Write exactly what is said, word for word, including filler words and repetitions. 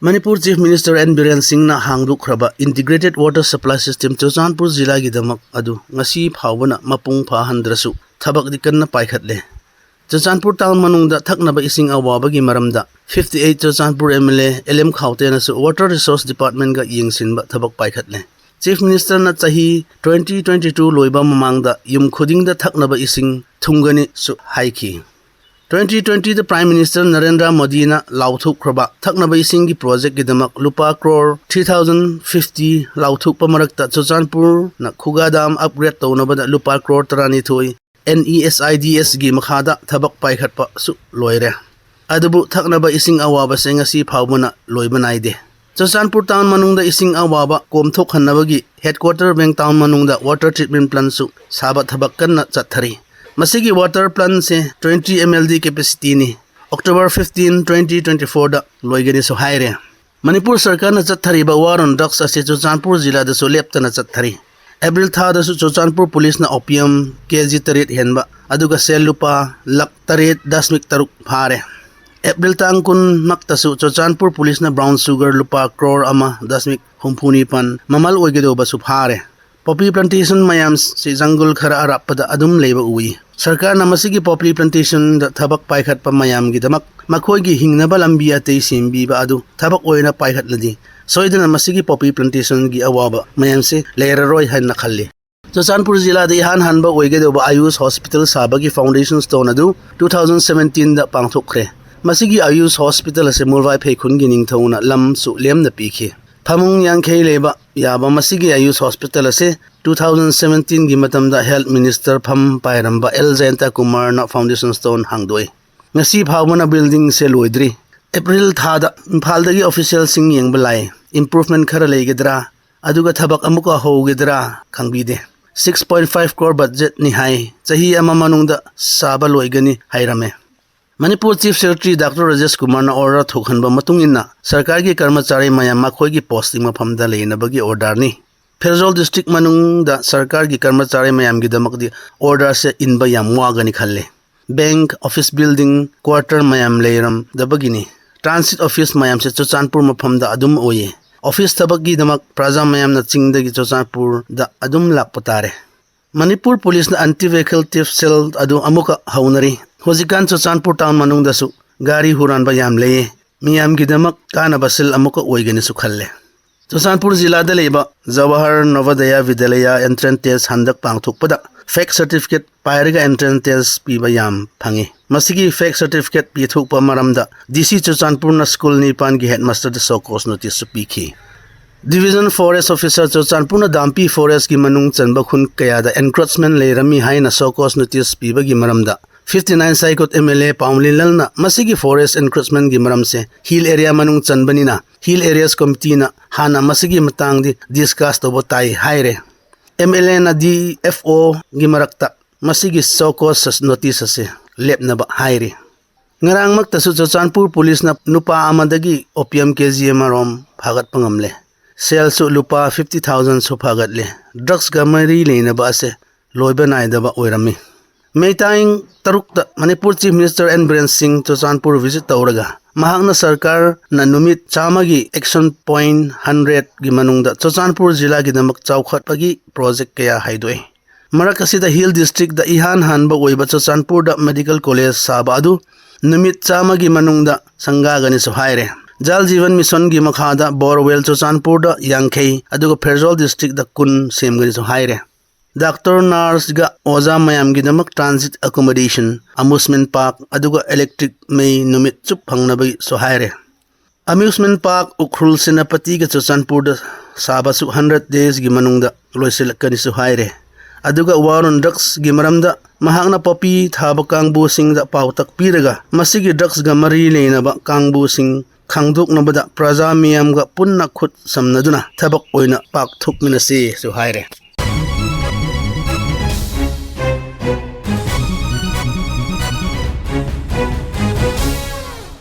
Manipur Chief Minister N Biren Singh ꯅ ꯍꯥꯡꯗꯣꯛꯈ꯭ꯔꯕ Integrated Water Supply System Churachandpur ꯖꯤꯂꯥꯒꯤꯗꯃꯛ ꯑꯗꯨ ꯉꯁꯤ ꯐꯥꯎꯕꯅ ꯃꯄꯨꯡ ꯐꯥꯍꯟꯗ꯭ꯔꯁꯨ ꯊꯕꯛꯇꯤ ꯀꯟꯅ ꯄꯥꯏꯈꯠꯂꯦ꯫ ꯆꯨꯔꯆꯥꯟꯄꯨꯔ town ꯃꯅꯨꯡꯗ ꯊꯛꯅꯕ ꯏꯁꯤꯡ ꯑꯋꯥꯕꯒꯤ ꯃꯔꯝꯗ fifty eight Churachandpur M L A L M Khaute ꯅꯁꯨ Water Resource Department ꯒ ꯌꯦꯡꯁꯤꯟꯕ ꯊꯕꯛ ꯄꯥꯏꯈꯠꯂꯦ꯫ Chief Minister ꯅ ꯆꯍꯤ twenty twenty two ꯂꯣꯏꯕ ꯃꯃꯥꯡꯗ ꯌꯨꯝ ꯈꯨꯗꯤꯡꯗ ꯊꯛꯅꯕ ꯏꯁꯤꯡ ꯊꯨꯡꯒꯅꯤꯁꯨ ꯍꯥꯏꯈꯤ꯫ Twenty twenty ꯗ Prime Minister ꯅꯔꯦꯟꯗ꯭ꯔ ꯃꯣꯗꯤꯅ ꯂꯥꯎꯊꯣꯛꯈ꯭ꯔꯕ ꯊꯛꯅꯕ ꯏꯁꯤꯡꯒꯤ project ꯀꯤꯗꯃꯛ ꯂꯨꯄꯥ crore three thousand fifty ꯂꯥꯎꯊꯣꯛꯄ ꯃꯔꯛꯇ ꯆꯨꯔꯆꯥꯟꯄꯨꯔꯅ ꯈꯨꯒꯥ dam upgrade ꯇꯧꯅꯕꯗ ꯂꯨꯄꯥ crore ꯇꯔꯥꯅꯤꯊꯣꯏ N E S I D S ꯒꯤ ꯃꯈꯥꯗ ꯊꯕꯛ ꯄꯥꯏꯈꯠꯄꯁꯨ ꯂꯣꯏꯔꯦ꯫ ꯑꯗꯨꯕꯨ ꯊꯛꯅꯕ ꯏꯁꯤꯡ ꯑꯋꯥꯕꯁꯦ ꯉꯁꯤ ꯐꯥꯎꯕꯅ ꯂꯣꯏꯕ ꯅꯥꯏꯗꯦ꯫ ꯆꯨꯔꯆꯥꯟꯄꯨꯔ town ꯃꯅꯨꯡꯗ ꯏꯁꯤꯡ ꯑꯋꯥꯕ ꯀꯣꯝꯊꯣꯛꯍꯟꯅꯕꯒꯤ headquarter bank town ꯃꯅꯨꯡꯗ water treatment plant ꯁꯨ ꯁꯥꯕ ꯊꯕꯛ ꯀꯟꯅ ꯆꯠꯊꯔꯤ꯫ ꯃꯁꯤꯒꯤ water plant ꯁꯦ twenty M L D capacity ꯅꯤ꯫ October fifteen, twenty twenty four ꯗ ꯂꯣꯏꯒꯅꯤꯁꯨ ꯍꯥꯏꯔꯦ꯫ ꯃꯅꯤꯄꯨꯔ ꯁꯔꯀꯥꯔꯅ ꯆꯠꯊꯔꯤꯕ war on drugs ꯑꯁꯤ ꯆꯨꯔꯆꯥꯟꯄꯨꯔ ꯖꯤꯂꯥꯗꯁꯨ ꯂꯦꯞꯇꯅ ꯆꯠꯊꯔꯤ꯫ April ꯊꯥꯗꯁꯨ ꯆꯨꯔꯆꯥꯟꯄꯨꯔ police ꯅ opium K G ꯇꯔꯦꯠ ꯍꯦꯟꯕ, ꯑꯗꯨꯒ ꯁꯦꯜ ꯂꯨꯄꯥ ꯂꯥꯈ ꯇꯔꯦꯠ ꯗꯁꯃꯤꯛ ꯇꯔꯨꯛ ꯐꯥꯔꯦ꯫ April ꯇꯥꯡ ꯀꯨꯟ ꯃꯛꯇꯁꯨ ꯆꯨꯔꯆꯥꯟꯄꯨꯔ police ꯅ brown sugar ꯂꯨꯄꯥ crore ꯑꯃ ꯗꯁꯃꯤꯛ ꯍꯨꯝꯐꯨ ꯅꯤꯄꯥꯟ ꯃꯃꯜ ꯑꯣꯏꯒꯗꯧꯕꯁꯨ ꯐꯥꯔꯦ꯫ Poppy plantation ꯃꯌꯥꯝꯁꯤ ꯖꯪꯒꯜ ꯈꯔ ꯑꯔꯥꯞꯄꯗ ꯑꯗꯨꯝ ꯂꯩꯕ ꯎꯏ꯫ ꯁꯔꯀꯥꯔꯅ ꯃꯁꯤꯒꯤ poppy plantation ꯗ ꯊꯕꯛ ꯄꯥꯏꯈꯠꯄ ꯃꯌꯥꯝꯒꯤꯗꯃꯛ ꯃꯈꯣꯏꯒꯤ ꯍꯤꯡꯅꯕ ꯂꯝꯕꯤ ꯑꯇꯩ ꯁꯦꯝꯕꯤꯕ ꯑꯗꯨ ꯊꯕꯛ ꯑꯣꯏꯅ ꯄꯥꯏꯈꯠꯂꯗꯤ ꯁꯣꯏꯗꯅ ꯃꯁꯤꯒꯤ poppy plantation ꯒꯤ ꯑꯋꯥꯕ ꯃꯌꯥꯝꯁꯤ ꯂꯩꯔꯔꯣꯏ ꯍꯥꯏꯅ ꯈꯜꯂꯤ꯫ ꯆꯨꯔꯆꯥꯟꯄꯨꯔ ꯖꯤꯂꯥꯗ ꯏꯍꯥꯟ ꯍꯥꯟꯕ ꯑꯣꯏꯒꯗꯧꯕ AYUSH hospital ꯁꯥꯕꯒꯤ foundation stone ꯑꯗꯨ two thousand seventeen ꯗ ꯄꯥꯡꯊꯣꯛꯈ꯭ꯔꯦ꯫ ꯃꯁꯤꯒꯤ AYUSH hospital ꯑꯁꯤ ꯃꯨꯜꯚꯥꯏ ꯐꯩꯈꯨꯟꯒꯤ ꯅꯤꯡꯊꯧꯅ ꯂꯝꯁꯨ ꯂꯦꯝꯅ ꯄꯤꯈꯤ꯫ ꯐꯃꯨꯡ ꯌꯥꯡꯈꯩ ꯂꯩꯕ ꯌꯥꯕ ꯃꯁꯤꯒꯤ AYUSH hospital ꯑꯁꯤ two thousand seventeen ꯒꯤ ꯃꯇꯝꯗ health minister ꯐꯝ ꯄꯥꯏꯔꯝꯕ ꯑꯦꯜ ꯖꯌꯟꯇ ꯀꯨꯃꯥꯔꯅ foundation stone ꯍꯥꯡꯗꯣꯛꯏ꯫ ꯉꯁꯤ ꯐꯥꯎꯕꯅ building ꯁꯦ ꯂꯣꯏꯗ꯭ꯔꯤ꯫ April ꯊꯥꯗ ꯏꯝꯐꯥꯜꯗꯒꯤ official ꯁꯤꯡ ꯌꯦꯡꯕ ꯂꯥꯛꯏ꯫ Improvement ꯈꯔ ꯂꯩꯒꯗ꯭ꯔꯥ? ꯑꯗꯨꯒ ꯊꯕꯛ ꯑꯃꯨꯛꯀ ꯍꯧꯒꯗ꯭ꯔꯥ? ꯈꯪꯕꯤꯗꯦ꯫ Six point five crore budget ꯅꯤ ꯍꯥꯏ꯫ ꯆꯍꯤ ꯑꯃ ꯃꯅꯨꯡꯗ ꯁꯥꯕ ꯂꯣꯏꯒꯅꯤ ꯍꯥꯏꯔꯝꯃꯦ꯫ Manipur Chief Secretary Doctor Rajesh ꯀꯨꯃꯥꯔꯅ order ꯊꯣꯛꯍꯟꯕ ꯃꯇꯨꯡ ꯏꯟꯅ ꯁꯔꯀꯥꯔꯒꯤ ꯀꯔꯃꯆꯥꯔꯤ ꯃꯌꯥꯝ ꯃꯈꯣꯏꯒꯤ posting ꯃꯐꯝꯗ ꯂꯩꯅꯕꯒꯤ order ꯅꯤ꯫ ꯐꯦꯔꯖꯧꯜ district ꯃꯅꯨꯡꯗ ꯁꯔꯀꯥꯔꯒꯤ ꯀꯔꯃꯆꯥꯔꯤ ꯃꯌꯥꯝꯒꯤꯗꯃꯛꯇꯤ order ꯁꯦ ꯏꯟꯕ ꯌꯥꯝ ꯋꯥꯒꯅꯤ ꯈꯜꯂꯦ꯫ Bank, office building, quarter ꯃꯌꯥꯝ ꯂꯩꯔꯝꯗꯕꯒꯤꯅꯤ꯫ transit office ꯃꯌꯥꯝꯁꯦ ꯆꯨꯔꯆꯥꯟꯄꯨꯔ ꯃꯐꯝꯗ ꯑꯗꯨꯝ ꯑꯣꯏꯌꯦ꯫ Office ꯊꯕꯛꯀꯤꯗꯃꯛ ꯄ꯭ꯔꯖꯥ ꯃꯌꯥꯝꯅ ꯆꯤꯡꯗꯒꯤ ꯆꯨꯔꯆꯥꯟꯄꯨꯔꯗ ꯑꯗꯨꯝ ꯂꯥꯛꯄ ꯇꯥꯔꯦ꯫ ꯃꯅꯤꯄꯨꯔ ꯄꯨꯂꯤꯁꯅ anti vehicle theft cell ꯑꯗꯨ ꯑꯃꯨꯛꯀ ꯍꯧꯅꯔꯤ꯫ ꯍꯧꯖꯤꯛꯀꯥꯟ ꯆꯨꯔꯆꯥꯟꯄꯨꯔ town ꯃꯅꯨꯡꯗꯁꯨ ꯒꯥꯔꯤ ꯍꯨꯔꯥꯟꯕ ꯌꯥꯝ ꯂꯩꯌꯦ꯫ ꯃꯤꯌꯥꯝꯒꯤꯗꯃꯛ ꯀꯥꯟꯅꯕ cell ꯑꯃꯨꯛꯀ ꯑꯣꯏꯒꯅꯤꯁꯨ ꯈꯜꯂꯦ꯫ ꯆꯨꯔꯆꯥꯟꯄꯨꯔ ꯖꯤꯂꯥꯗ ꯂꯩꯕ ꯖꯋꯥꯍꯔ ꯅꯣꯚꯣꯗꯌꯥ ꯚꯤꯗ꯭ꯌꯥꯂꯌꯥ entrance test ꯍꯟꯗꯛ ꯄꯥꯡꯊꯣꯛꯄꯗ fake certificate ꯄꯥꯏꯔꯒ entrance test ꯄꯤꯕ ꯌꯥꯝ ꯐꯪꯉꯤ꯫ ꯃꯁꯤꯒꯤ fake certificate ꯄꯤꯊꯣꯛꯄ ꯃꯔꯝꯗ D C ꯆꯨꯔꯆꯥꯟꯄꯨꯔꯅ school ꯅꯤꯄꯥꯟꯒꯤ headmasterꯗ show cause noticeꯁꯨ ꯄꯤꯈꯤ꯫ Division Forest Officer ꯆꯨꯔꯆꯥꯟꯄꯨꯔꯅ ꯗꯥꯝꯄꯤ forestꯀꯤ ꯃꯅꯨꯡ ꯆꯟꯕ ꯈꯨꯟ ꯀꯌꯥꯗ encroachment ꯂꯩꯔꯝꯃꯤ ꯍꯥꯏꯅ show cause notice ꯄꯤꯕꯒꯤ ꯃꯔꯝꯗ fifty nine ꯁꯥꯏꯀꯣꯠ M L A ꯄꯥꯎꯃꯂꯤꯂꯜꯅ ꯃꯁꯤꯒꯤ forest encroachmentꯀꯤ ꯃꯔꯝꯁꯦ hill area ꯃꯅꯨꯡ ꯆꯟꯕꯅꯤꯅ Hill Areas Committeeꯅ ꯍꯥꯟꯅ ꯃꯁꯤꯒꯤ ꯃꯇꯥꯡꯗꯤ discuss ꯇꯧꯕ ꯇꯥꯏ ꯍꯥꯏꯔꯦ꯫ M L Aꯅ D F Oꯒꯤ ꯃꯔꯛꯇ ꯃꯁꯤꯒꯤ show cause notice ꯑꯁꯤ ꯂꯦꯞꯅꯕ ꯍꯥꯏꯔꯤ꯫ ꯉꯔꯥꯡꯃꯛꯇꯁꯨ ꯆꯨꯔꯆꯥꯟꯄꯨꯔ ꯄꯨꯂꯤꯁꯅ ꯅꯨꯄꯥ ꯑꯃꯗꯒꯤ opium K G ꯑꯃꯔꯣꯝ ꯐꯥꯒꯠꯄ ꯉꯝꯂꯦ꯫ Sellꯁꯨ ꯂꯨꯄꯥ fifty thousandꯁꯨ ꯐꯥꯒꯠꯂꯦ꯫ Drugsꯀ ꯃꯔꯤ ꯂꯩꯅꯕ ꯑꯁꯦ ꯂꯣꯏꯕ ꯅꯥꯏꯗꯕ ꯑꯣꯏꯔꯝꯃꯤ꯫ ꯃꯦ ꯇꯥꯡ ꯇꯔꯨꯛꯇ Manipur Chief Minister N Biren Singh Churachandpur visit ꯇꯧꯔꯒ ꯃꯍꯥꯛꯅ ꯁꯔꯀꯥꯔꯅ ꯅꯨꯃꯤꯠ ꯆꯥꯝꯃꯒꯤ action point hundredꯀꯤ ꯃꯅꯨꯡꯗ ꯆꯨꯔꯆꯥꯟꯄꯨꯔ ꯖꯤꯂꯥꯒꯤꯗꯃꯛ ꯆꯥꯎꯈꯠꯄꯒꯤ project ꯀꯌꯥ ꯍꯥꯏꯗꯣꯛꯏ꯫ ꯃꯔꯛ ꯑꯁꯤꯗ hill districtꯇ ꯏꯍꯥꯟ ꯍꯥꯟꯕ ꯑꯣꯏꯕ ꯆꯨꯔꯆꯥꯟꯄꯨꯔꯗ medical college ꯁꯥꯕ ꯑꯗꯨ ꯅꯨꯃꯤꯠ ꯆꯥꯝꯃꯒꯤ ꯃꯅꯨꯡꯗ ꯁꯪꯒꯥꯒꯅꯤꯁꯨ ꯍꯥꯏꯔꯦ꯫ Jal Jeevan Missionꯒꯤ ꯃꯈꯥꯗ borewell ꯆꯨꯔꯆꯥꯟꯄꯨꯔꯗ ꯌꯥꯡꯈꯩ ꯑꯗꯨꯒ ꯐꯦꯔꯖꯥꯎꯜ districtꯇ ꯀꯨꯟ ꯁꯦꯝꯒꯅꯤꯁꯨ ꯍꯥꯏꯔꯦ꯫ Doctor, nurseꯒ ꯑꯣꯖꯥ ꯃꯌꯥꯝꯒꯤꯗꯃꯛ transit accommodation, amusement park ꯑꯗꯨꯒ electric ꯃꯩ ꯅꯨꯃꯤꯠ ꯆꯨꯞ ꯐꯪꯅꯕꯒꯤꯁꯨ ꯍꯥꯏꯔꯦ꯫ Amusement park ꯎꯈ꯭ꯔꯨꯜ ꯁꯦꯅꯥꯄꯇꯤꯒ ꯆꯨꯔꯆꯥꯟꯄꯨꯔꯗ ꯁꯥꯕꯁꯨ hundred daysꯀꯤ ꯃꯅꯨꯡꯗ ꯂꯣꯏꯁꯤꯜꯂꯛꯀꯅꯤꯁꯨ ꯍꯥꯏꯔꯦ꯫ ꯑꯗꯨꯒ war on drugsꯀꯤ ꯃꯔꯝꯗ ꯃꯍꯥꯛꯅ poppy ꯊꯥꯕ ꯀꯥꯡꯕꯨꯁꯤꯡꯗ ꯄꯥꯎꯇꯥꯛ ꯄꯤꯔꯒ ꯃꯁꯤꯒꯤ drugsꯀ ꯃꯔꯤ ꯂꯩꯅꯕ ꯀꯥꯡꯕꯨꯁꯤꯡ ꯈꯪꯗꯣꯛꯅꯕꯗ ꯄ꯭ꯔꯖꯥ ꯃꯤꯌꯥꯝꯒ ꯄꯨꯟꯅ ꯈꯨꯠ ꯁꯝꯅꯗꯨꯅ ꯊꯕꯛ ꯑꯣꯏꯅ ꯄꯥꯡꯊꯣꯛꯃꯤꯟꯅꯁꯤꯁꯨ ꯍꯥꯏꯔꯦ꯫